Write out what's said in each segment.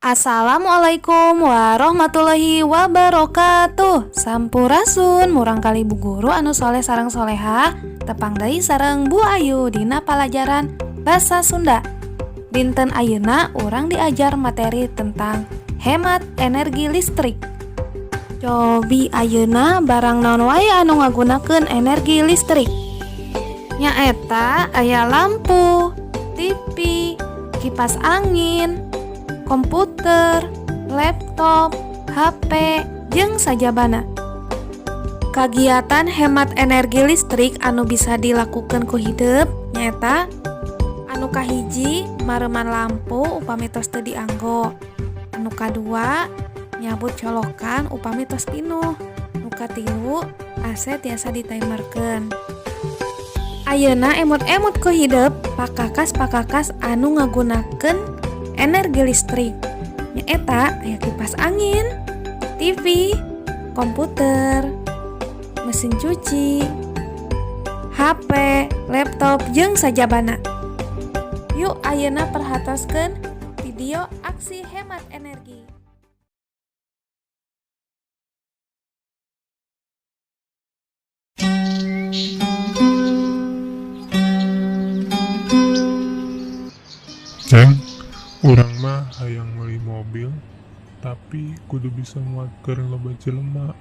Assalamualaikum warahmatullahi wabarakatuh. Sampurasun murangkalih bu guru anu soleh sareng soleha. Tepang deui sareng Bu Ayu dina palajaran Basa Sunda. Dinten ayeuna urang diajar materi tentang hemat energi listrik. Cobi ayeuna barang naon wae anu ngagunakeun energi listrik? Nyaeta aya lampu, TV, kipas angin, komputer, laptop, HP, jeung sajabana. Kagiatan hemat energi listrik anu bisa dilakukan ku hidep nyaeta anu kahiji, mareuman lampu upami tos teu dianggo, anu kadua, nyabut colokan upami tos pinuh, nu katilu, AC tiasa ditimerkeun. Ayeuna emut-emut ku hidep pakakas-pakakas anu ngagunakeun energi listrik. Nyaeta aya kipas angin, TV, komputer, mesin cuci, HP, laptop, jeung sajabana. Yuk, ayeuna perhatoskeun video aksi hemat energi. Neng, urang mah hayang meuli mobil, tapi kudu bisa muatkeun loba jelema,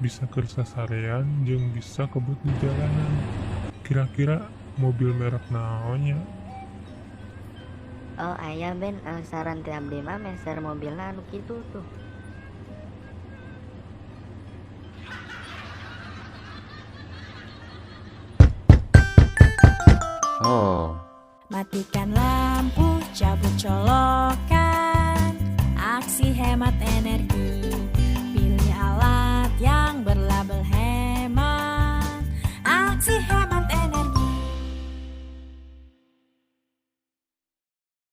bisa keur sasarean jeung bisa kebut di jalanan. Kira-kira mobil merek naon nya? Oh, aya Ben, saran ti abdi mah meser mobilna anu kitu tuh. Oh. Matikan lampu, cabut colokan, aksi hemat energi.